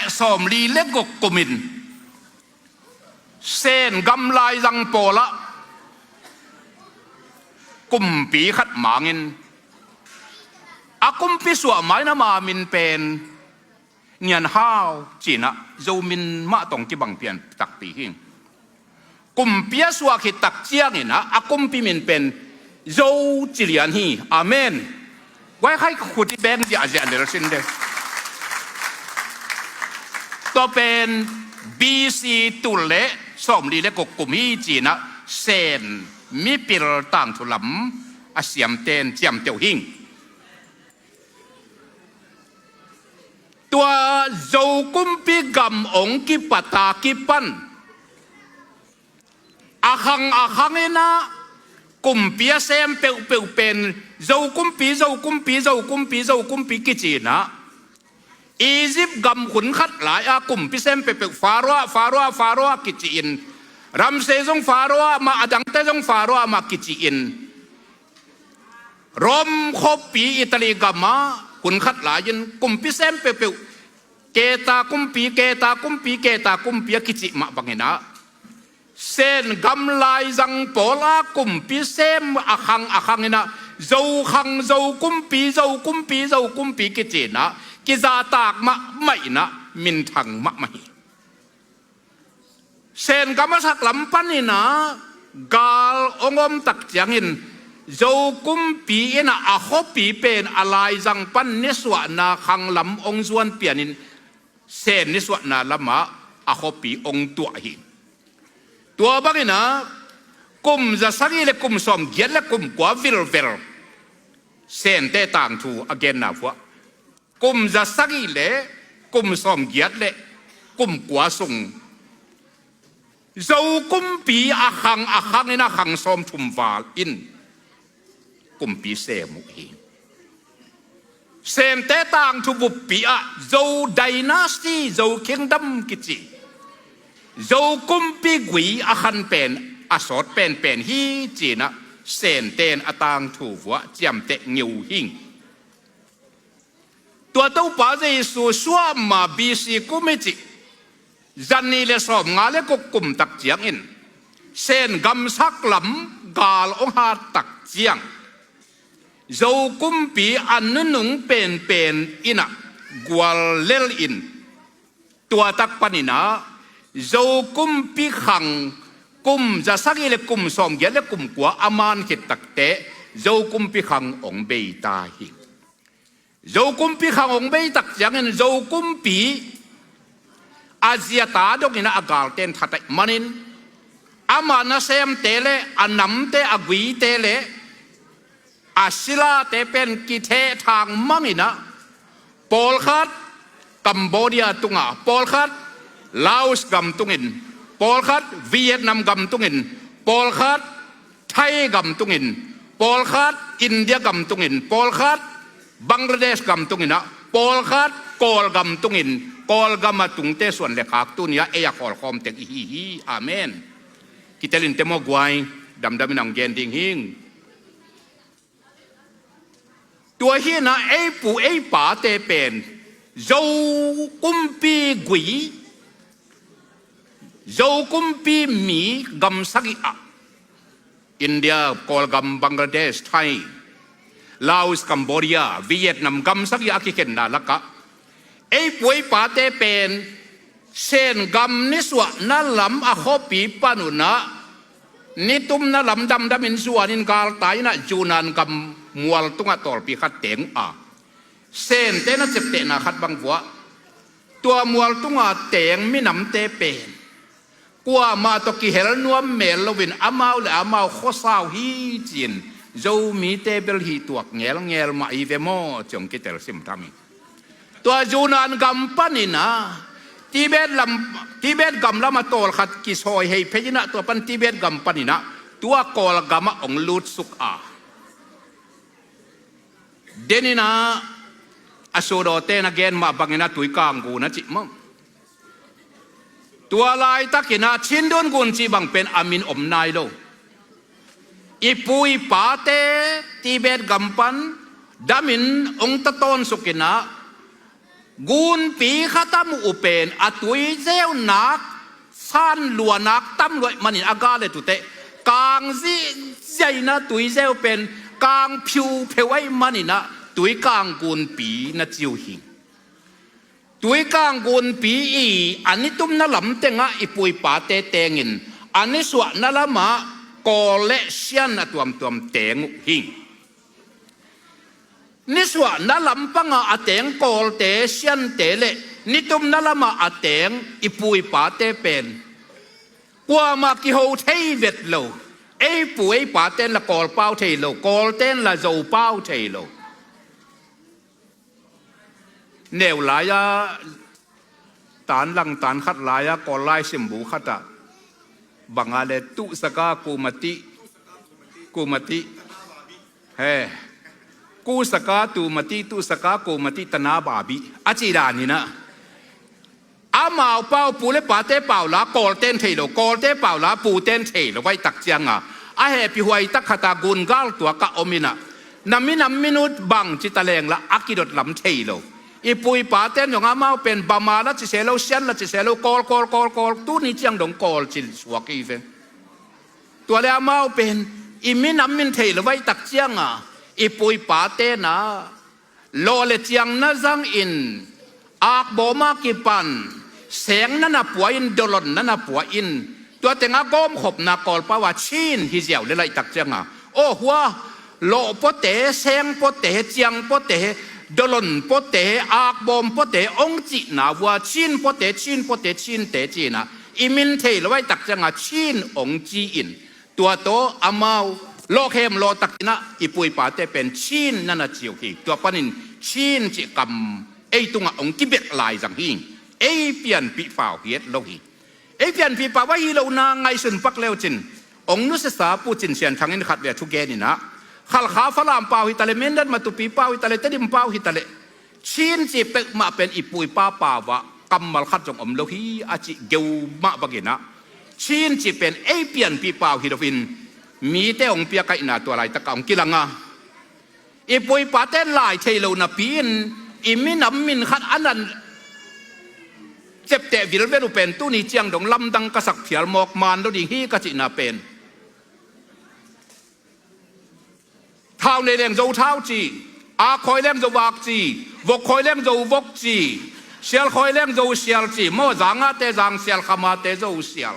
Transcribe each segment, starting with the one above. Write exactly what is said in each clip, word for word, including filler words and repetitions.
sawmli le guk kumin Sen gam laizang pawlah kumpi khat mangin a kumpi suah maina ma min pen Ngian Hau cinah Zo min mah tawh kibang pian takpi hi. Kumpi a suah khit tak cianginah a kumpi min pen Zo ci lian hi. Amen. Guai khai khuti beng ziahziah lel sin de. Tua pen B C tul le sawmli le guk kum hi cinah Sen mipil tangthu lam a siamten ciamteuh hi. Tua Zo kumpi gam ong kipata kipan a khang a khanginah kumpi a sem peuhpeuh pen Zo kumpi, Zo kumpi, Zo kumpi, Zo kumpi kicinah Egypt gam hun khat lai-a kumpi sem peuhpeuh Pharaoh, Pharaoh, Pharaoh kiciin, Ramsey zong Pharaoh mah, a dangte zong Pharaoh mah kiciin, Rome khuapi Italy gamah hun khat lai-in kumpi sem peuhpeuh Keta kumpi, Keta kumpi, Keta kumpi a kicih mah banginah Sen gam laizang pawlah kumpi sem a khang a khanginah Zo khang, Zo kumpi, Zo kumpi, Zo kumpi kicinah kizahtak mahmah inah minthang mahmah hi. Sen gam a sak lam paninah gal ong om tak ciangin Zo kumpi inah a khuapi pen a laizang pan nisuahna khang lam ong zuan pianin Sen nisuahna lamah a khuapi ong tuah hi. Tua banginah kum za sagih le kum sawmgiat le kum kua vilvel Sente tangthu a genna vuah kum za sagih le kum sawmgiat le kum kua sung Zo kumpi a khang a khangin a khang sawmthum val in kumpi sem uh hi. Sente tangthu buppi ah Zo dynasty, Zo kingdom kici Zo kumpi gui a khan pen a sawt penpen hi cinah Sente in a tangthu vuah ciamteh ngeu hi. Tua Topa Jesu suahma B C kum i cih zani le sawmnga le guk kum tak ciangin Sen gamsak lam gal ong hat tak ciang Zo kumpi a nunung penpen inah gual lel in tua tak paninah Zo kumpi khang kum za sagih le kum sawmgiat le kum kua a man khit takteh Zo kumpi khang ong bei ta hi. Zo kumpi khang ong bei tak ciangin Zo kumpi a ziata dongin a galten that ahih manin ama nasemte le a namte a guite le a silate pen kithehthang manginah pawlkhat Cambodia tunga, pawlkhat Laos gam tungin, pawlkhat Vietnam gam tungin, pawlkhat Thai gam tungin, pawlkhat India gam tungin, pawlkhat Bangladesh gam tunginah, pawlkhat Kawlgam tungin, Kawlgam a tungte suan le khak tuni-ah ei a khawlkhawm teng i hi hi. Amen. Kitelin te maw guai, damdamin ang gen ding hing. Tua hinah ei pu ei pate pen Zo kumpi gui, Zo kumpi mi gam sagih ah India, Kawlgam, Bangladesh, Thai, Laos, Cambodia, Vietnam gam sagih a kikhenna lakah ei pu ei pate pen Sen gam nisuahna lam a khuapi panunah nitumna lam damdamin zuanin galtai inah Yunnan gam mual tungah tawlpi khat teng uh a, Sente na ceptehna khat bang vuah tua mual tunga teng minamte pen kuamah tawh kihel nuam mel loin amau le amau khuasau hi cin Zomite bel hih tuak ngelngel mah hi ve maw, ciong kitel simtham hi. Tua Yunnan gam paninah Tibet lam, Tibet gam lamah tawlkhat kisawi hei phei inah tua pan Tibet gam paninah tua Kawlgamah ong lutsuk a, deninah a sudawte na gen mah banginah Tuikang gun a cih maw? Tua laitakinah Chindwin gun cih bang pen a min om nai lo. I pu i pate Tibet gam pan damin ong tatawn sukinah Gunpi khat a muh uh pen a tuizeunak san luanak tam luaih manin a ga le tuteh kang zihziaina tuizeu pen kang phiupheu aih maninah tuikang gunpi na ci uh hi. Tuikang gunpi i a nitumna lam tengah i puipate tengin a nisuahna lamah kawl le sian a tuamtuam teng uh hi. Nisuahna lampanga a teng kawlte siante le nitumna lamah a teng i puipate pen kuamah kiho thei vet lo. Ei pu ei paten la kawl pau thei lo, kawlten la zo pau thei lo. Neu lai-a tan lang tan khat lai-a kawl lai simbu khatah banga le tuhsaka kumati kumati he, kusaka tumati tuhsaka kumati tana babi a cih daninah amau pau pu le pate pau la kawlten thei lo, kawlte pau la puten thei lo vaih tak cianga a hehpih huai tak khata gungal tuakah ominah na minam minut bang ci taleng la a kidot lam thei lo. I puipaten zong amau pen bama la ci se lo, sian la ci se lo, kawl kawl kawl kawl tuni ciang dong kawl cil suak i ve. Tua le amau pen i minam min thei lo vaih tak cianga i puipatenah lawh le ciang na zangin akbawma kipan seng na na pua in, dolon na na pua in, tua tengah gawmkhopna kawlpau a chin hi ziau le laihtak cianga aw hua lawh pawte, seng pawte, ciang pawte, dolon pawte, akbawm pawte ong cihna vua chin pawte, chin pawte, chinte cinah i min thei lo aihtak cianga chin ong ci-in tua tawh amau lawhkhem lawhtakinah i puipate pen chin na na ci uh hi. Tua panin chin cih kam ei tungah ong kibelh lai zang hi. Ei pianpih pau hi et lo hi. Ei pianpih pau ahi lohna ngaihsun pak leucin ong nusisa pucin sianthangin khat ve a thugeninah Khalkha Falam pau hitaleh, Mindat Matupi pau hitaleh, Tedim pau hitaleh chin cih peuhmah pen i puipa pau ah kammal khat zong om lo hi a cih geu mah banginah chin cih pen ei pianpih pau hi loin mite hong piakaihna tua laitakah hong kilanga i puipate lai thei lo napi-in i minam min khat a nan cepteh vilvel uh pen tuni ciang dong lamdang ka sak phial mawk man lo ding hi ka cihna pen thau nei leng zo thau ci, ak khawi leng zo ak ci, vok khawi leng zo vok ci, sial khawi leng zo sial ci, maw zangahte zang sial, khamate zo sial.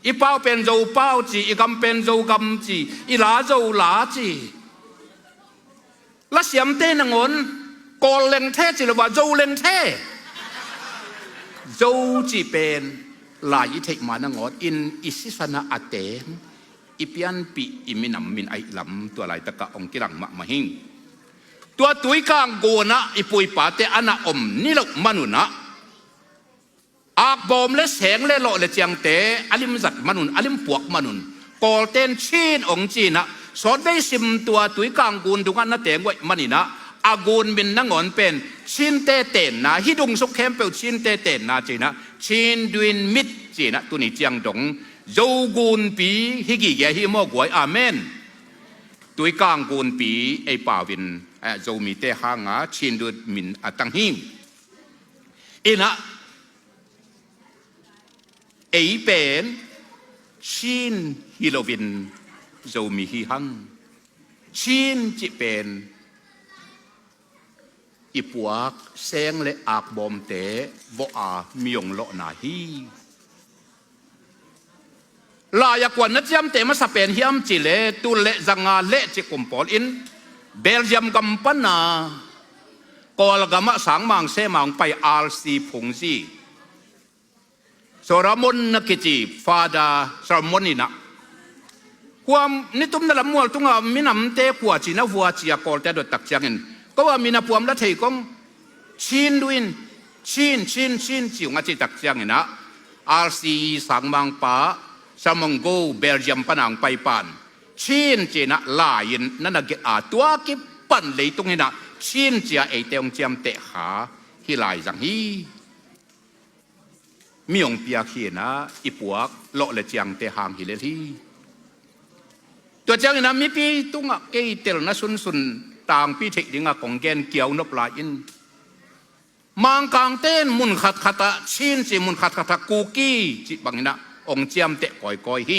I pau pen zo pau ci, i gam pen zo gam ci, i la zo la ci. Lasiamte nangawn kawl leng the ci lo ah zo leng the. Zo ci pen lai i theih ma nangawn in i sisanah a teng i pianpih i minam min aih lam tua laitakah hong kilang mahmah hi. Tua tuikang gunah i puipate a na om ni loh manunah akbawm le seng le lawh le ciangte a limzat manun a limpuak manun kawlten chin ong cinah sawtvei sim tua tuikang gun dungah na teng uaih maninah a gun min nangawn pen chinte tenna hi dungsuk khempeuh chinte tenna cinah chin duin mit cinah tuni ciang dong Zo gunpi hi gige hi maw guai, amen. Tuikang gunpi ei pauvin eh, Zomite hanga chin duin min a tang hi. Inah ei pen chin hi loin Zomi hi hang. Chin cih pen i puak seng le akbawmte vawh a mi ong lawhna hi. Lai a kuan na ciamteh masa pen hiam cih leh tul le zanga le cih kum pawl in Belgium gam pana Kawlgamah sangmang sema hong pai R C Phungzi Solomon na kici Father Solomon inah huam nitumna lam mual tunga minamte kua cina vua cia kawlte a dottak ciangin ko a mina puam la thei kong chin duin chin chin chin ciung a citak cianginah R C sangmangpa Solomon Go Belgium panang paipan chin cinah lai-in na na gelh a tua kipan leitung inah chin cia eite hong ciamteh kha hi lai zang hi. Mi hong piak hinah i puak lawh le ciangte hang hi lel hi. Tua cianginah mipi tungah kei telna sunsun tangpi theih dingah kong gen kiau nop lai-in Mangkangte in mun khatkhat ah Chin ci, mun khatkhat ah Kuki ci bangin ah hong ciamteh kawikawi hi.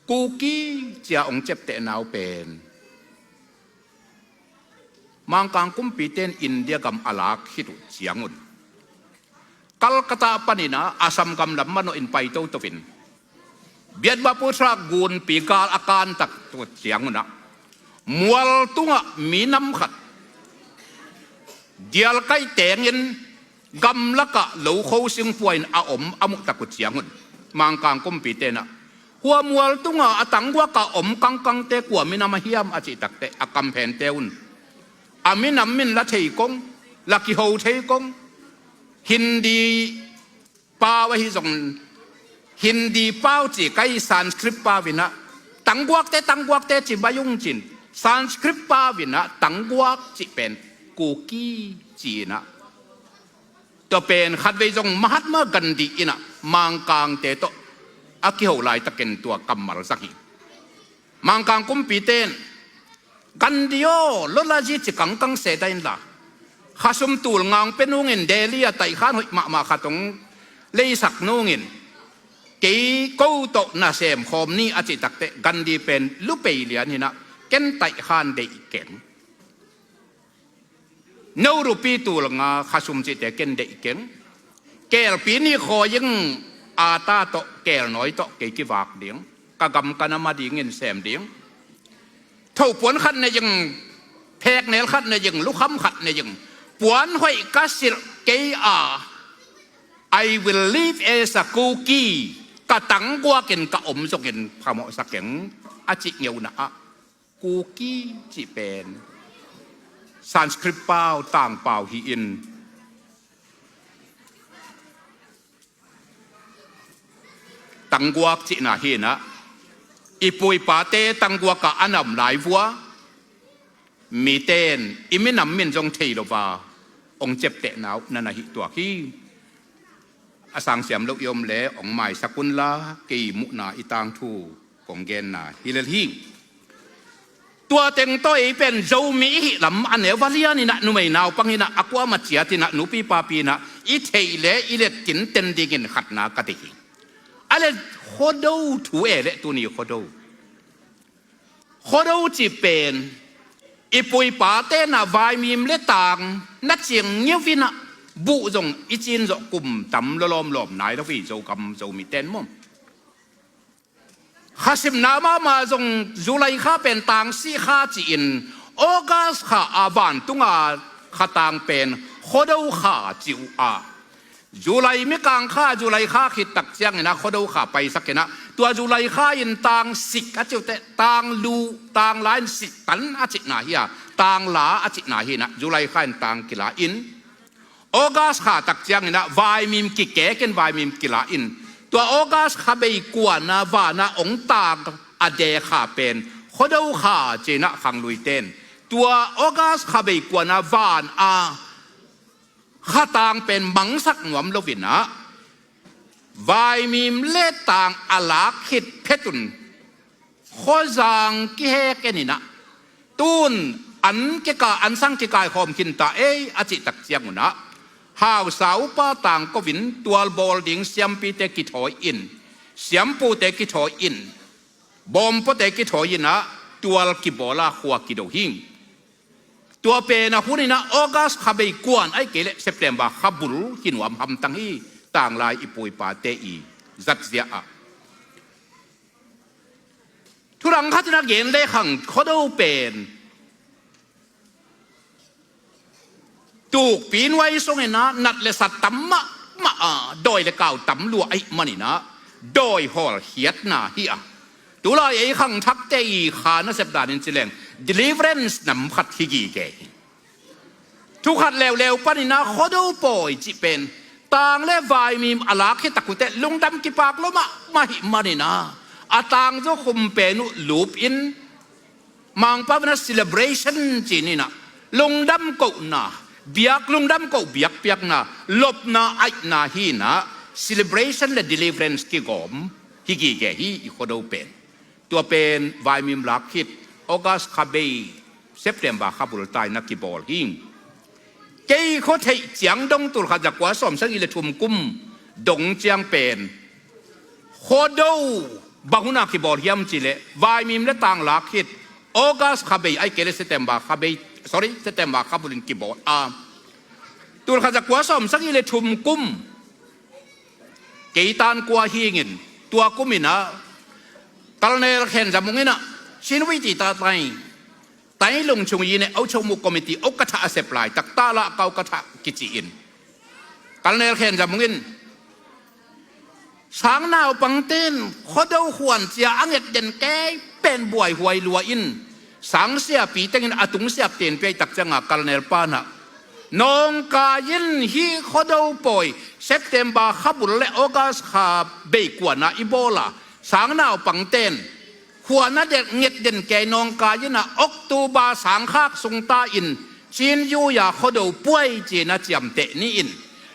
Kuki ci-a hong ciamtehna uh pen Mangkang kumpite in India gam a lak khit uh ciangun Calcutta panin ah Assam gam lam manawhin pai toto in Brahmaputra gunpi gal a kan tak uh ciangun ah mual tungah minam khat dialkaih tengin gamlakah lokho singpua in a om a muh tak uh ciangun Mangkang kumpite in ah hua mual tunga a tangguak a om kangkangte kua minam a hiam a cih takteh a kamphente un a minam min la thei kong, la kiho thei kong, Hindi pau ahi zong, Hindi pau ci kei, Sanskrit pau in ah tangguakte, tangguakte ci bai ung cin, Sanskrit pau in ah tangguak cih pen Kuki ci in ah, tua pen khatvei zong Mahatma Gandhi in ah Mangkangte tawh a kiho laitakin tua kammal zang hi. Mangkang kumpite in Gandhi aw, lolazi ci kangkang se ta inla, khasum tul ngang pe nungin Delhi a taihkhan hoih mahmah khat hong leisak nungin kei ko tawh na sem khawm ni a cih takteh Gandhi pen lupei lian hi in ah ken taihkhan deih keng, no rupi tul nga khasum cihte ken deih keng, kelpi nih khawi ing, ata tawh kelnawi tawh kei kivak ding, ka gam ka nam a dingin sem ding, thopuan khat nei ing, pheknel khat nei ing, lukham khat nei ing, puan hoih ka silh kei a, I will live as a Kuki, ka tangguakin ka om zongin phamawhsak ing a cih ngeuna ah Kuki cih pen Sanskrit pau tangpau hi-in tangguak cihna hi in ah, i pu i pate tangguak ah a na om lai vua mite in i minam min zong thei lo a hong ciamtehna uh na na hi tuak hi. A sangsiam lo i om leh hong maisak unla, kei muhna i tangthu kong genna hi lel hi. Tua teng tawh ei pen Zomi i hih lam a neu va lian in ah, numei naupang in ah, a kuamah ciat in ah, nupi papi in ah i theih leh i letkin ten dingin khatna ka deih hi. A le Khuado thu e leh tuni Khuado, Khuado cih pen i pu i pate in ah vaimim le tang na ciang ngiau in ah, buh zong i cin zawh kum tam lawlawm lawm nai lo hi, Zogam Zomite in maw. Kha simna mahmah zong July kha pen tang sih kha ci-in, August kha a vantunga kha tang pen Khuado kha ci uh a, July mikang kha, July kha khit tak ciangin ah Khuado kha paisak in ah, tua July kha in tang sik a ci uh teh, tang lu, tang la in sik tan a cihna hi a, tang la a cihna hi in ah, July kha in tang kila in, August kha tak ciangin ah vaimim kikek in, vaimim kila in, tua August kha bei kuana van ah hong tang a de kha pen Khuado kha ci in ah khangluite in, tua August kha bei kuana van a kha tang pen mangsak nuam lo in ah, vaimim le tang a lak khit phet un khuazang kihek en in ah, tun an kika, an sang kikaikhawm khin ta ei a cih tak ciangun ah, hausa upa tangko in tualbawl ding siampite kithawi in, siampute kithawi in, bawmpuate kithawi in ah, tual kibawl a khua kido hi. Tua pen a hun in ah August kha bei kuan, ahih kei leh September kha bul hi nuam hamtang hi, tanglai i pu i pate i zatzia ah. Thudang khat in ah gen le khang, Khuado pen tukpi nuai sung in ah nat le sat tam mahmah a, dawi le kau tam lua ahih manin ah dawi hawlkhiatna hi a, tulai ei khangthakte i kha nasep danin ci leng deliverance nam khat hi gige hi. Thu khat leuleu panin ah Khuado pawi cih pen tang le vaimim a lak hi tak uh teh lungdam kipak lua mahmah ahih manin ah, a tangzaw khum pen uh lup in, Mangpau in ah celebration ci-in ah, lungdam kohna, biak, lungdam koh biakpiakna, lopna, aihna hi in ah, celebration le deliverance kigawm hi gige hi i Khuado pen. Tua pen vaimim lak khit August kha bei, September kha bul ta in ah kibawl hi. Kei khuatheih ciang dong tul khat za kua sawm sagih le thum kum dong ciang pen Khuado bang hun a kibawl hiam cih leh vaimim le tanglak khit August kha bei ahih kei leh September kha bei, sorry, September kha bulin kibawl a, tul khat za kua sawm sagih le thum kum kei tan kua hingin tua kum in ah Colonel Khen Za Mung in ah Chin Wei ti ta tai, Tai Lung Chung Yi ne Au Chau Mu Committee au ka thah a sep laitak ta lah kau ka thah kici in Colonel Khen Za Mung in sang naupangte'n Khuado khuan cia a nget den kei pen buaihuai lua in sang siapi tengin a tung siap ten pia i tak cianga Colonel pa in ah nawngkai in hih Khuado pawi September kha bul le August kha bei kuan a i bawl a sang naupangte'n khuan a den nget den kei nawngkai in ah October sangkhak sung ta in Chin Yu Ya Khuado puai ci-in a ciamteh ni in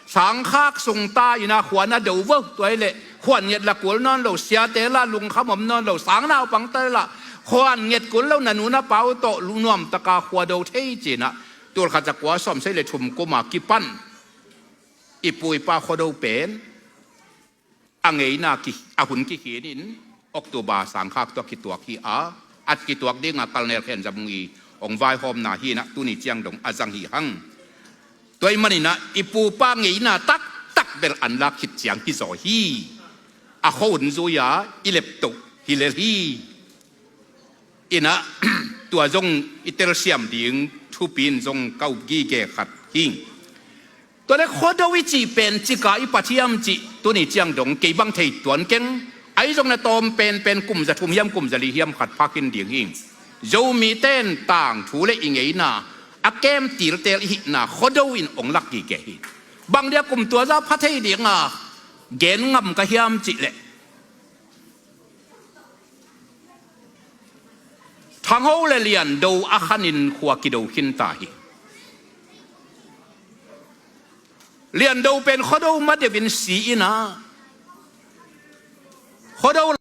sangkhak sung ta in ah khuan a do vo, tua hi leh khuan nget la kul nawn lo, siate lah lungkham om nawn lo, sang naupangte lah khuan nget kul lo, na nu na pa uh tawh nuam taka Khuado thei ci-in ah tul khat za kua sawm sagih le thum kum a kipan i pu i pa Khuado pen a ngeina ki, a hun kikhin in October sangkhak tawh kituak hi a, a kituak dinga Colonel Khen Za Mung i hong vaihawmna hi in ah tuni ciang dong a zang hi hang. Tua ahih manin ah i pu pa ngeina taktak bel an lak khit ciang hi zaw hi. A khuahun zui-a i leptoh hi lel hi. In ah tua zong i telsiam ding thupi in zong ka up gige khat hi. Tua leh Khuado i cih pen cik a i pat hiam cih tuni ciang dong kei bang thei tuan keng. Ahi zong na tawm penpen kum za thum hiam kum za li hiam khat phak in ding hi. Zomite'n tangthu le i ngeina a kem tiltel i hihna Khuado in hong lak gige hi. Bang dia kum tua zah pha thei dinga gen ngam ka hiam cih leh Thangho le Liando a khanin khua kido khin ta hi. Liando pen Khuado ma deuhin si in ah Khuado